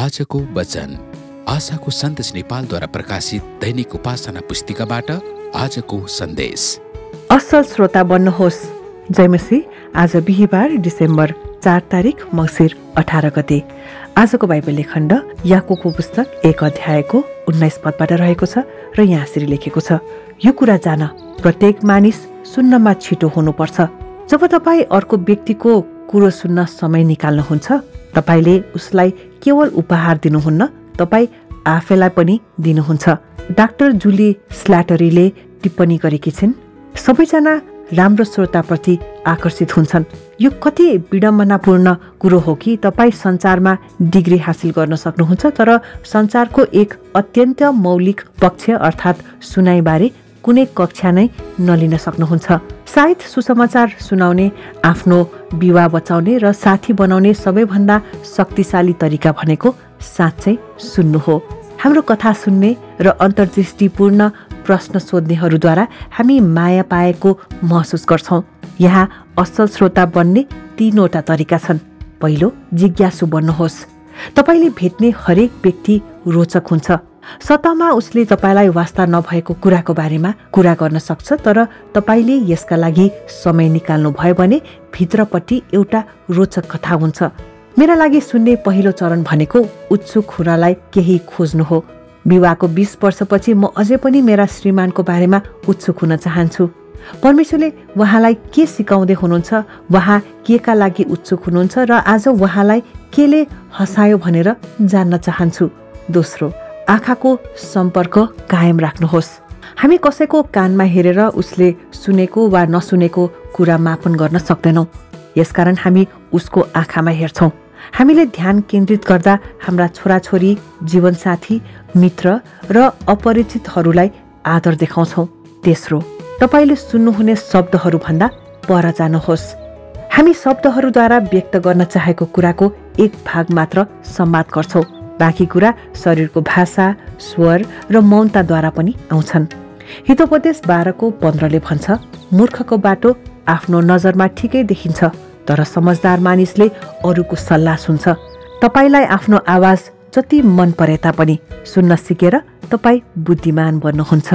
आजको वचन आशाको सन्देश नेपालद्वारा प्रकाशित दैनिक उपासना पुस्तिकाबाट आजको सन्देश। असल श्रोता बन्नुहोस्। जयमसी। आज बिहिबार डिसेम्बर 4 तारिक मङ्सिर 18 गते। आजको बाइबल खण्ड याकोबको पुस्तक 1 अध्यायको 19 पदबाट रहेको छ र यहाँ यसरी लेखेको छ, यो कुरा जान प्रत्येक मानिस सुन्नमा छिटो हुनुपर्छ। जब तपाईँ अर्को व्यक्तिको कुरो सुन्न समय निकाल्नुहुन्छ, तपाईँले उसलाई केवल उपहार दिनुहुन्न, तपाईँ आफैलाई पनि दिनुहुन्छ। डाक्टर जुली स्ल्याटरीले टिप्पणी गरेकी छिन्, सबैजना राम्रो श्रोताप्रति आकर्षित हुन्छन्। यो कति विडम्बनापूर्ण कुरो हो कि तपाईँ सञ्चारमा डिग्री हासिल गर्न सक्नुहुन्छ, तर सञ्चारको एक अत्यन्त मौलिक पक्ष अर्थात् सुनाइबारे कुनै कक्षा नै नलिन सक्नुहुन्छ। सायद सुसमाचार सुनाउने, आफ्नो विवाह बचाउने र साथी बनाउने सबैभन्दा शक्तिशाली तरिका भनेको साँच्चै सुन्नु हो। हाम्रो कथा सुन्ने र अन्तर्दृष्टिपूर्ण प्रश्न सोध्नेहरूद्वारा हामी माया पाएको महसुस गर्छौँ। यहाँ असल श्रोता बन्ने 3वटा तरिका छन्। पहिलो, जिज्ञासु बन्नुहोस्। तपाईँले भेट्ने हरेक व्यक्ति रोचक हुन्छ। सतहमा उसले तपाईँलाई वास्ता नभएको कुराको बारेमा कुरा गर्न सक्छ, तर तपाईँले यसका लागि समय निकाल्नु भयो भने भित्रपट्टि एउटा रोचक कथा हुन्छ। मेरा लागि सुन्ने पहिलो चरण भनेको उत्सुक हुनलाई केही खोज्नु हो। विवाहको 20 वर्षपछि म अझै पनि मेरा श्रीमानको बारेमा उत्सुक हुन चाहन्छु। परमेश्वरले उहाँलाई के सिकाउँदै हुनुहुन्छ, उहाँ केका लागि उत्सुक हुनुहुन्छ र आज उहाँलाई केले हँसायो भनेर जान्न चाहन्छु। दोस्रो, आँखाको सम्पर्क कायम राख्नुहोस्। हामी कसैको कानमा हेरेर उसले सुनेको वा नसुनेको कुरा मापन गर्न सक्दैनौँ। यसकारण हामी उसको आँखामा हेर्छौँ। हामीले ध्यान केन्द्रित गर्दा हाम्रा छोराछोरी, जीवनसाथी, मित्र र अपरिचितहरूलाई आदर देखाउँछौँ। तेस्रो, तपाईँले सुन्नुहुने शब्दहरूभन्दा पर जानुहोस्। हामी शब्दहरूद्वारा व्यक्त गर्न चाहेको कुराको एक भाग मात्र संवाद गर्छौँ। बाँकी कुरा शरीरको भाषा, स्वर र मौनताद्वारा पनि आउँछन्। हितोपदेश 12:15ले भन्छ, मूर्खको बाटो आफ्नो नजरमा ठिकै देखिन्छ, तर समझदार मानिसले अरूको सल्लाह सुन्छ। तपाईँलाई आफ्नो आवाज जति मन परे तापनि सुन्न सिकेर तपाईँ बुद्धिमान बन्नुहुन्छ।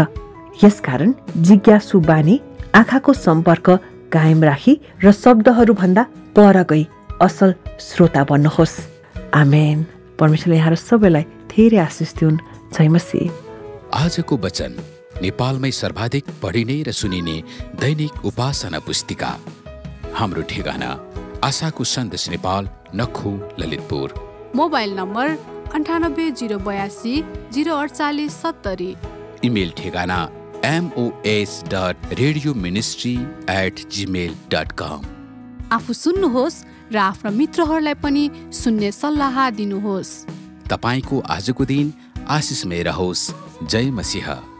यसकारण जिज्ञासु बानी, आँखाको सम्पर्क कायम राखी र शब्दहरूभन्दा पर गई असल श्रोता बन्नुहोस्। आमेन। परमेश्वरले यहाँ सबैलाई धेरै आशिष दिउन्। जय मसीह। आजको वचन नेपालमै सर्वाधिक पढिने र सुनिने दैनिक उपासना पुस्तिका। हाम्रो ठेगाना आशाको सन्देश Nepal, Nakkhu, Lalitpur. Mobile number 98082048 04870। Email ठेगाना mos.radioministry@gmail.com। आफू सुन्नुहोस् र आफ्ना मित्रहरूलाई पनि सुन्ने सल्लाह दिनुहोस्। तपाईको आजको दिन आशिषमय रहोस्। जय मसीह।